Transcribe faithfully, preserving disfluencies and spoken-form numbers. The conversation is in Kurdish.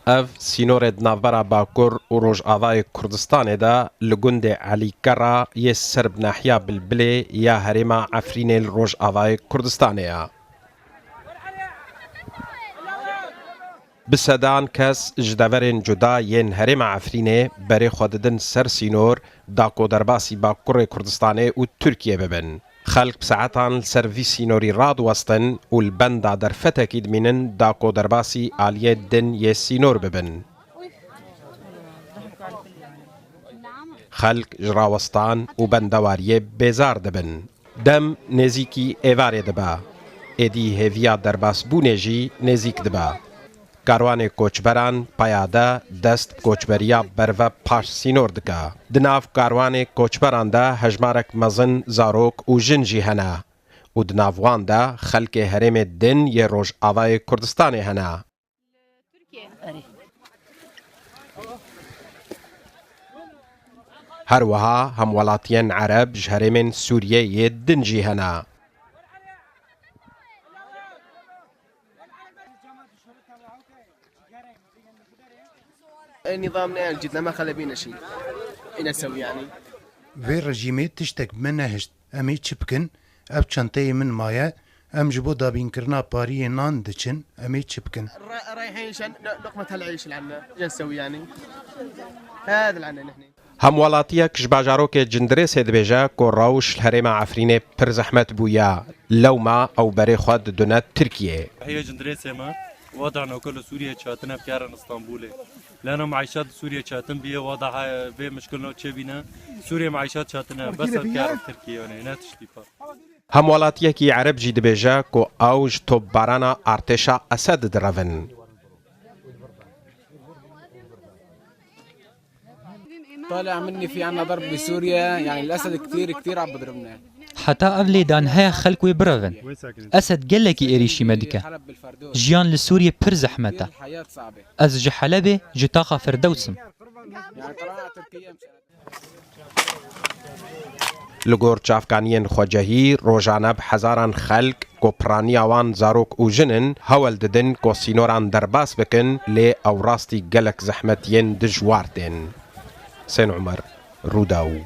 Ev sînorê di navbera Bakur û Rojavayê Kurdistanê de li gundê Elîkera yê ser bi nahiya Bilbilê ya herêma Efrînê li Rojavayê Kurdistanê ye. Bi sedan kes ji deverên cuda yên herêma Efrînê berê xwe didin ser sînor, da ku derbasî Bakurê Kurdistanê û Tirkiyê bibin. Xelk bi saetan li ser vî sînorî radiwestin û li benda derfetekî dimînin, da ku derbasî aliyê din yê sînor bibin. Xelk ji rawestan û bendewariyê bêzar dibin. Dem nêzîkî êvarê dibe. Êdî hêviya derbasbûnê jî nêzîk dibe. Karwanê koçberan peyade dest bi koçberiya berve paş sînor dike. Di nav karwanê koçberan de hejmarek mezin zarok û jin jî hene û di nav wan de xelkê herêmê din yê Rojavayê Kurdistanê hene. Her wiha hemwelatiyên Ereb ji herêmên Sûriyê yê din jî hene. Nîzam ne, yani, cid leme xelebîne şî. Îne sew, yani. Vê rejîmê tiştek bi me nehişt. Em ê çi bikin? Ev çenteyê min maye. Em ji bo dabînkirina pariyê nan diçin. Em ê çi bikin? Re-, reyhên şen, lo-, lokmet hel eyş lane. Jen sew, yani. Hâd lane nehni. Hemwelatiyek ji bajarokê Cindirêsê dibêje ku rewş li herêma Efrînê pir zehmet bûye. Lewma ew berê xwe didune Tirkiyê. Heye Cindirêsê me, wada noke li Sûriyê çatine, biyarin Îstanbulê. Lena meîşet li Sûriyê çatin biye, wada he-, vê mişkil no çêbîne. Sûriyê meîşet çatine, bes ev biyarin Tirkiyê, yani, ne tiştî pa. Hemwelatiyekî Ereb jî dibêje ku ew ji topbarana artêşa Esed direvin. طالع مني في عنا ضرب بسوريا، يعني الأسد كتير، كتير عم بضربنا. Heta ev lêdan heye xelk wê birevin. Esed gelekî êrîşî me dike. Jiyan li Sûriyê pir zehmet e. Ez ji Helebê, ji taxa Firdewsim. Li gor çavkaniyên xwecehî, rojane bi hezaran xelk ku piraniya wan zarok û jin in, hewl didin ku sînoran derbas bikin, lê ew rastî gelek zehmetiyên dijwar tên. Husên Umer, Rûdaw.